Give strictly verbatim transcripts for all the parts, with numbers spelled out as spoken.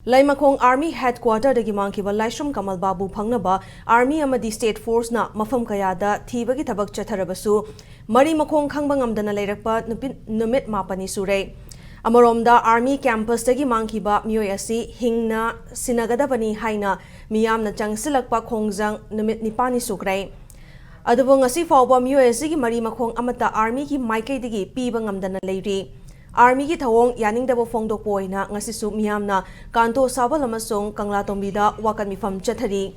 ꯂꯩꯃꯈꯣꯡ Army Headquarter ꯗꯒꯤ ꯃꯥꯡꯈꯤꯕ ꯂꯥꯏꯁ꯭ꯔꯝ ꯀꯃꯜ ꯕꯥꯕꯨ ꯐꯪꯅꯕ Army ꯑꯃꯗꯤ State Force ꯅ ꯃꯐꯝ ꯀꯌꯥꯗ ꯊꯤꯕꯒꯤ ꯊꯕꯛ ꯆꯠꯊꯔꯕꯁꯨ, ꯃꯔꯤ ꯃꯈꯣꯡ ꯈꯪꯕ ꯉꯝꯗꯅ ꯂꯩꯔꯛꯄ ꯅꯨꯄꯤ-, ꯅꯨꯃꯤꯠ ꯃꯥꯄꯟꯅꯤ ꯁꯨꯔꯦ꯫ ꯑꯃꯔꯣꯝꯗ, Army Campus ꯇꯒꯤ ꯃꯥꯡꯈꯤꯕ ꯃꯤꯑꯣꯏ ꯑꯁꯤ ꯍꯤꯡꯅ ꯁꯤꯟꯅꯒꯗꯕꯅꯤ ꯍꯥꯏꯅ ꯃꯤꯌꯥꯝꯅ ꯆꯪꯁꯤꯜꯂꯛꯄ ꯈꯣꯡꯖꯪ ꯅꯨꯃꯤꯠ ꯅꯤꯄꯥꯟꯅꯤ ꯁꯨꯈ꯭ꯔꯦ꯫ ꯑꯗꯨꯕꯨ ꯉꯁꯤ ꯐꯥꯎꯕ ꯃꯤꯑꯣꯏ ꯑꯁꯤꯒꯤ ꯃꯔꯤ ꯃꯈꯣꯡ ꯑꯃꯠꯇ Army ꯒꯤ ꯃꯥꯏꯀꯩꯗꯒꯤ ꯄꯤꯕ ꯉꯝꯗꯅ ꯂꯩꯔꯤ꯫ Army ꯒꯤ ꯊꯧꯑꯣꯡ ꯌꯥꯅꯤꯡꯗꯕ ꯐꯣꯡꯗꯣꯛꯄ ꯑꯣꯏꯅ ꯉꯁꯤꯁꯨ ꯃꯤꯌꯥꯝꯅ ꯀꯥꯟꯇꯣ ꯁꯥꯕꯜ ꯑꯃꯁꯨꯡ ꯀꯪꯂꯥꯇꯣꯝꯕꯤꯗ ꯋꯥꯀꯠ ꯃꯤꯐꯝ ꯆꯠꯊꯔꯤ꯫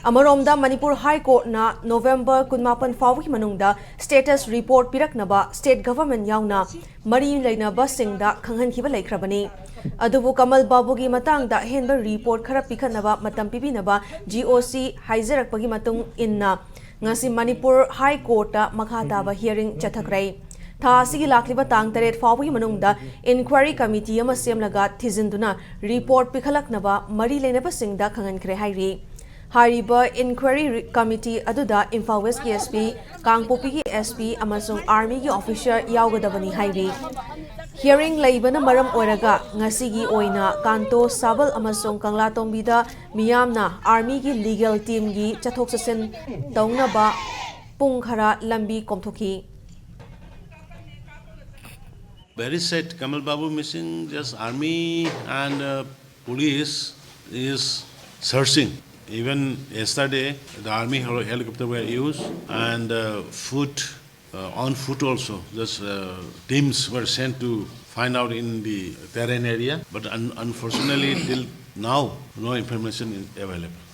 ꯑꯃꯔꯣꯝꯗ, ꯃꯅꯤꯄꯨꯔ High Court ꯅ November ꯀꯨꯟꯃꯥꯄꯟ ꯐꯥꯎꯕꯒꯤ ꯃꯅꯨꯡꯗ status report ꯄꯤꯔꯛꯅꯕ State Government ꯌꯥꯎꯅ ꯃꯔꯤ ꯂꯩꯅꯕꯁꯤꯡꯗ ꯈꯪꯍꯟꯈꯤꯕ ꯂꯩꯈ꯭ꯔꯕꯅꯤ꯫ ꯑꯗꯨꯕꯨ ꯀꯃꯜ ꯕꯥꯕꯨꯒꯤ ꯃꯇꯥꯡꯗ ꯑꯍꯦꯟꯕ report ꯈꯔ ꯄꯤꯈꯠꯅꯕ ꯃꯇꯝ ꯄꯤꯕꯤꯅꯕ G O C ꯍꯥꯏꯖꯔꯛꯄꯒꯤ ꯃꯇꯨꯡ ꯏꯟꯅ, ꯉꯁꯤ ꯃꯅꯤꯄꯨꯔ High Court ꯇ ꯃꯈꯥ ꯇꯥꯕ hearing ꯆꯠꯊꯈ꯭ꯔꯦ꯫ ꯊꯥ ꯑꯁꯤꯒꯤ ꯂꯥꯛꯂꯤꯕ ꯇꯥꯡ ꯇꯔꯦꯠ ꯐꯥꯎꯕꯒꯤ ꯃꯅꯨꯡꯗ inquiry committee ꯑꯃ ꯁꯦꯝꯂꯒ ꯊꯤꯖꯤꯟꯗꯨꯅ report ꯄꯤꯈꯠꯂꯛꯅꯕ ꯃꯔꯤ ꯂꯩꯅꯕꯁꯤꯡꯗ ꯈꯪꯍꯟꯈ꯭ꯔꯦ ꯍꯥꯏꯔꯤ꯫ ꯍꯥꯏꯔꯤꯕ inquiry ꯔꯤ-, committee ꯑꯗꯨꯗ ꯏꯝꯐꯥꯜ West ꯀꯤ S P, ꯀꯥꯡꯄꯣꯛꯄꯤꯒꯤ S P ꯑꯃꯁꯨꯡ Army ꯒꯤ officer ꯌꯥꯎꯒꯗꯕꯅꯤ ꯍꯥꯏꯔꯤ꯫ Hearing ꯂꯩꯕꯅ ꯃꯔꯝ ꯑꯣꯏꯔꯒ ꯉꯁꯤꯒꯤ ꯑꯣꯏꯅ ꯀꯥꯟꯇꯣ ꯁꯥꯕꯜ ꯑꯃꯁꯨꯡ ꯀꯪꯂꯥꯇꯣꯝꯕꯤꯗ ꯃꯤꯌꯥꯝꯅ Army ꯒꯤ legal team ꯒꯤ ꯆꯠꯊꯣꯛ ꯆꯠꯁꯤꯟ ꯇꯧꯅꯕ ꯄꯨꯡ ꯈꯔ ꯂꯝꯕꯤ ꯀꯣꯝꯊꯣꯛꯈꯤ꯫ Very sad, Kamal Babu missing, just army and, uh, police is searching. Even yesterday, the army hel-, helicopter were used and, uh, foot, uh, on foot also, just, uh, teams were sent to find out in the terrain area. But un-, unfortunately, till now, no information is available.